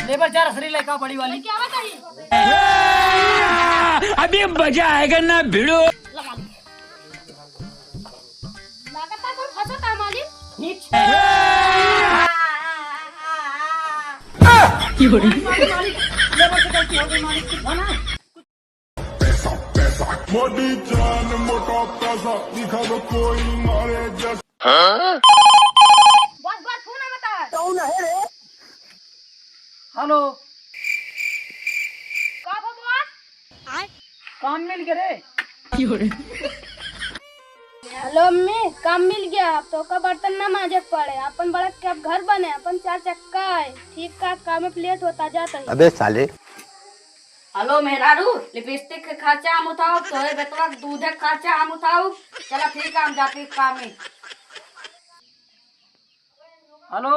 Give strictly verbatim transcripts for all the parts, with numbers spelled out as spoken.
लेबर चार असली लड़का बड़ी वाली। क्या बताइए? अभी मजा आएगा ना भिड़ो। लागता मालिक। मोटी जान मोटा पैसा दिखावे कोई मारे जैसा। बस, बस, फोन आवता है। कौन है रे? हेलो। का हो बॉस? काम मिल गया रे। हेलो अम्मी, काम मिल गया। अब तोका बर्तन ना माजे के पड़े, अपन बड़ा के अब घर बने, अपन चार चक्का है। ठीक का, काम में लेट होता जाता है। अबे साले। हेलो मेहरारू, लिपस्टिक के खर्चा हम उठाउब, तोहे बेटवा के दूधे के खर्चा हम उठाउब। चला ठीक है, हम जाती काम में। हेलो,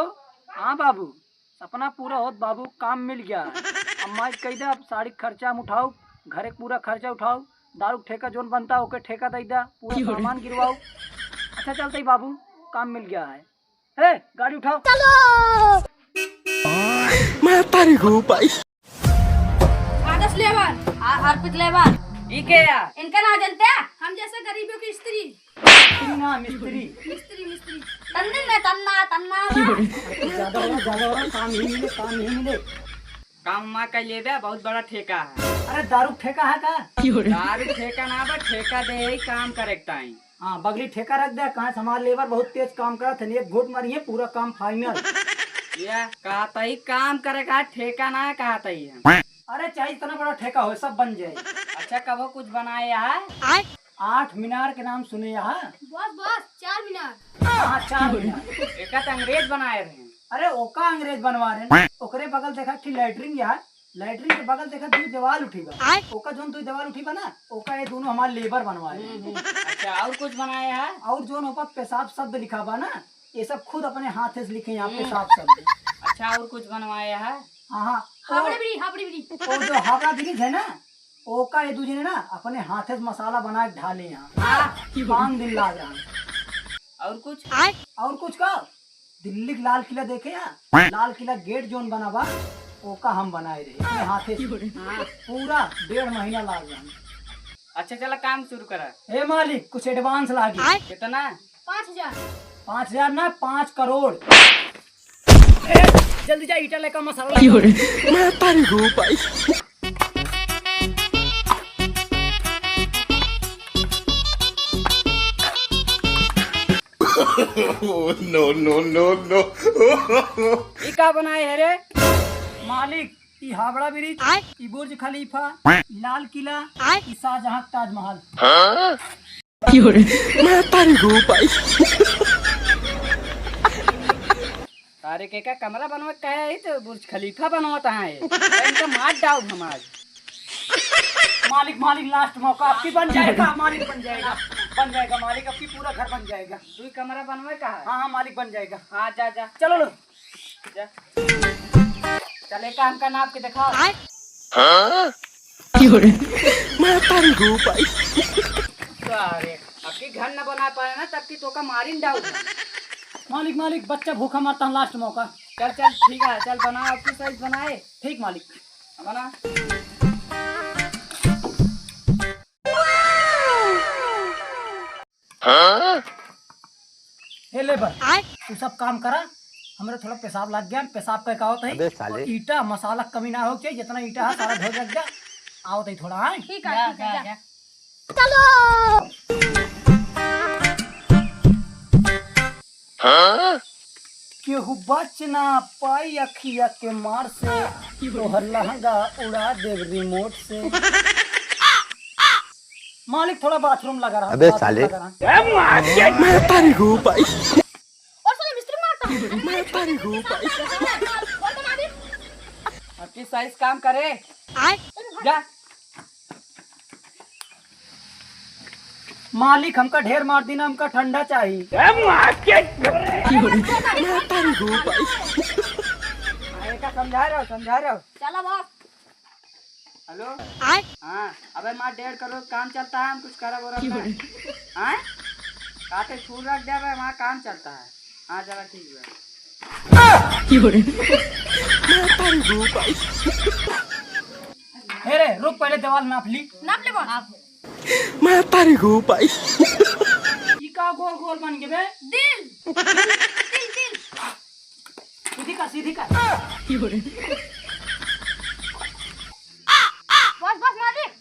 हाँ बाबू, सपना पूरा होत बाबू, काम मिल गया है। अब माई कह दे, अब साड़ी के खर्चा हम उठाउब, घरे के पूरा खर्चा उठाउब, दारू के ठेका जोन बनता ओके ठेका दे दा, पूरा सामान गिरवाउब। अच्छा चलते ही बाबू, काम मिल गया है। ए, गाड़ी उठाओ। मैं तारी को भाई। आदर्श लेबर। आ, अर्पित लेबर। ई के या? इनका ना जानते? हम जैसे गरीबों की स्त्री। स्त्री ना, मिस्त्री। मिस्त्री, मिस्त्री। तन्नी में तन्ना, तन्ना में। ज्यादा हो रहा, ज्यादा हो रहा, काम नहीं मिले, काम नहीं मिले। काम मा कर लेबे, बहुत बड़ा ठेका है। अरे दारू ठेका है का? दारू ठेका ना बा, ठेका दे ही काम करे के टाइम। हाँ, बगली ठेका रख दे, कहाँ से हमार लेबर बहुत तेज काम करत है, एक घूंट मारिए, पूरा काम फाइनल। या कहत ही काम करे का, ठेका ना कहत ही हम। अरे चाहे इतना बड़ा ठेका हो, सब बन जाए। अच्छा, कबो कुछ बनाए है? आठ मीनार के नाम सुने यहाँ? बस, बस, चार मीनार। हाँ, चार मीनार। एका त अंग्रेज बनाए रहे। अरे ओका अंग्रेज बनवा रहे हैं। ओकरे बगल देखा कि लैट्रिन यहाँ, लैट्रिन के बगल देखा दुई दीवाल उठी बा। ओका जोन दुई दीवाल उठी बा ना, ओका ये दोनों हमार लेबर बनवाए हैं। अच्छा, और कुछ बनाए है? और जोन ऊपर पेशाब शब्द लिखा बा ना, ये सब खुद अपने हाथे से लिखे यहाँ पेशाब शब्द। अच्छा, और कुछ बनवाए है? हाँ, हाँ। हाबड़े ब्रिज, हाबड़े ब्रिज। वो जो हावड़ा ब्रिज है ना, ओका ये दू जने ना अपने हाथे से मसाला बना के ढाले यहाँ। हाँ। पाँच दिन लाग रहा है। और कुछ? और कुछ का? दिल्ली के लाल किला देखे यहाँ? लाल किला गेट जोन बना बा, ओका हम बनाए रहे अपने हाथे से। हाँ। पूरा डेढ़ महीना लाग रहा है। अच्छा, चला काम शुरू करा। ए मालिक, कुछ एडवांस लागी। कितना? पाँच हजार। पाँच हजार ना, पाँच करोड़। ए, जल्दी जा, ईटा लेकर मसाला लगा। मैं तारी को भाई। Oh, no, no, no, no। ई का बनाए है रे? मालिक, ई हावड़ा ब्रिज, ई बुर्ज खलीफा, ई लाल किला, ई शाहजहां का ताजमहल। मैं तारी को भाई। तारे के का कमरा बनवा के कहे ही तो बुर्ज खलीफा बनवत है। इनका मार डाउब हम आज। मालिक, मालिक, लास्ट मौका, आपकी बन जाएगा, मालिक बन जाएगा, बन जाएगा मालिक, आपकी पूरा घर बन जाएगा। तू ही कमरा बनवे का है? हाँ, हाँ, मालिक बन जाएगा। हाँ, जा, जा। चलो लो। जा। चले का हमका नाप के दिखाओ। हाँ? मैं तारी को भाई। अरे, अब की घर न बना पाए ना, तब की तोका मारिन डाउब। मालिक, मालिक, बच्चा भूखा मरता है, लास्ट मौका। चल, चल, ठीक है, चल बनाओ, अब की साइज बनाए। ठीक मालिक। बना। हे लेबर, तू सब काम करा, हमरे थोड़ा पेशाब लग गया, पेशाब कइ के आवत ही। अबे साले। और ईटा मसाला कमी ना हो के, जितना ईटा है सारा धो रख दे, आवत ही थोड़ा, हाँ? ठीक है, जा, ठीक है, जा, जा। जा। चलो। केहू बच ना पाई अखिया के मार से, तोहर लहंगा उड़ा देब रिमोट से। मालिक, थोड़ा बाथरूम लगा रहा, अबे बाथरूम साले। लगा रहा। मैं तारी को भाई। और साला मिस्त्री मारता है। मैं तारी को भाई। बोल तो मालिक। अब की साइज काम करे। आय। जा। मालिक, हमका ढेर मार दी ना, हमका ठंडा चाही। ए, मार के। मैं तारी को भाई। हाँ, एका समझा रहो, समझा रहो। चला बॉस। हेलो। आय। हाँ, अबे मार डेढ़ करोड़ काम चलता है, हम कुछ करब ओरब ना। हाँ? काटे फूल रख दे, अबे वहाँ काम चलता है। हाँ, चला ठीक बा। हे रे, रुक, पहले देवाल नाप ली। नाप ले बस। मैं तारी गो भाई। ई का गोल गोल बन गए बे? दिल। दिल, दिल। सीधी कर, सीधी कर। बस, बस, मालिक।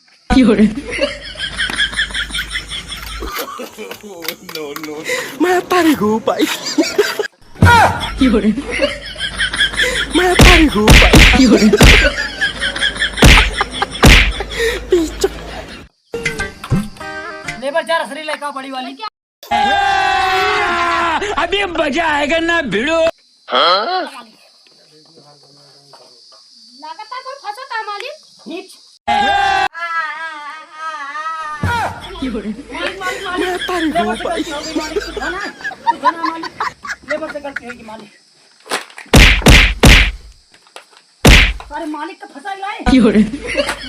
मैं तारी गो भाई। मैं तारी गो भाई। लेबर चार असली लड़का बड़ी वाली। अभी मजा आएगा ना भिड़ो। लगातार कोई फंसा था मालिक। नीच। मालिक, मालिक, मालिक। मैं तारी लेबर से गलती हो गई मालिक, तू धना, तू धना मालिक। लेबर से गलती होगी मालिक। अरे मालिक का फंसा ही लाए।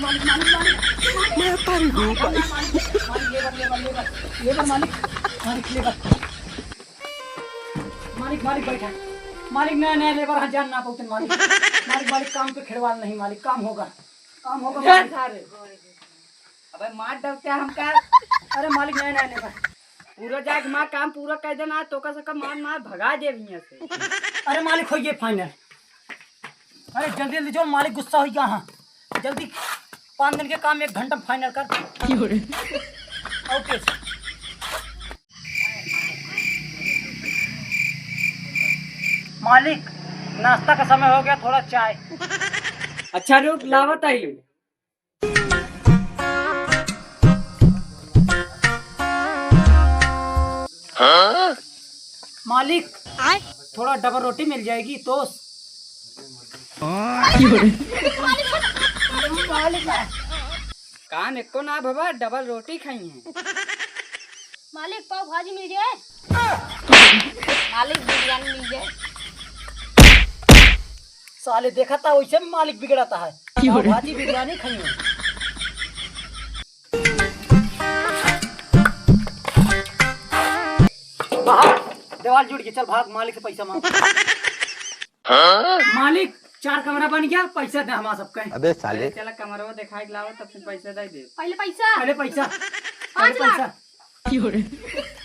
मालिक, मालिक, मालिक। मैं तारी गो भाई। मालिक, लेबर, लेबर, लेबर, लेबर मालिक, मालिक लेबर। मालिक, मालिक बैठा। मालिक, नया, नया लेबर है, जान ना पाउतन मालिक। मालिक, मालिक काम पे खिलवाड़ नहीं मालिक, काम होगा, काम होगा ए मालिक। सारे। अबे मार डरते हमका। अरे मालिक, नया, नया लेबर। पूरा जाके मार काम पूरा कर देना, तो का सका मार, मार भगा दे हियां से। अरे मालिक, हो ये फाइनल। अरे जल्दी, जल्दी जो मालिक गुस्सा हो गया। हाँ, जल्दी, पाँच दिन के काम एक घंटा में फाइनल कर। ओके। मालिक, नाश्ता का समय हो गया, थोड़ा चाय। अच्छा रुक, लावत आई। मालिक, थोड़ा डबल रोटी मिल जाएगी तो। मालिक, कान एको ना भवा, डबल रोटी खाई है। मालिक, पाव भाजी मिल जाए। मालिक, बिरयानी मिल जाए। साले देखा था वैसे में मालिक बिगड़ाता है। पाव भाजी बिरयानी खाई है। बाहर देवाल जुड़ के चल भाग, मालिक से पैसा मांग। मालिक, चार कमरा बन गया, पैसा दे हमारा सबके। अबे साले। चला कमरवा दिखाई के लावा, तब फिर पैसा दे दे। पहले पैसा। पहले पैसा। पाँच पहले लाख। पैसा।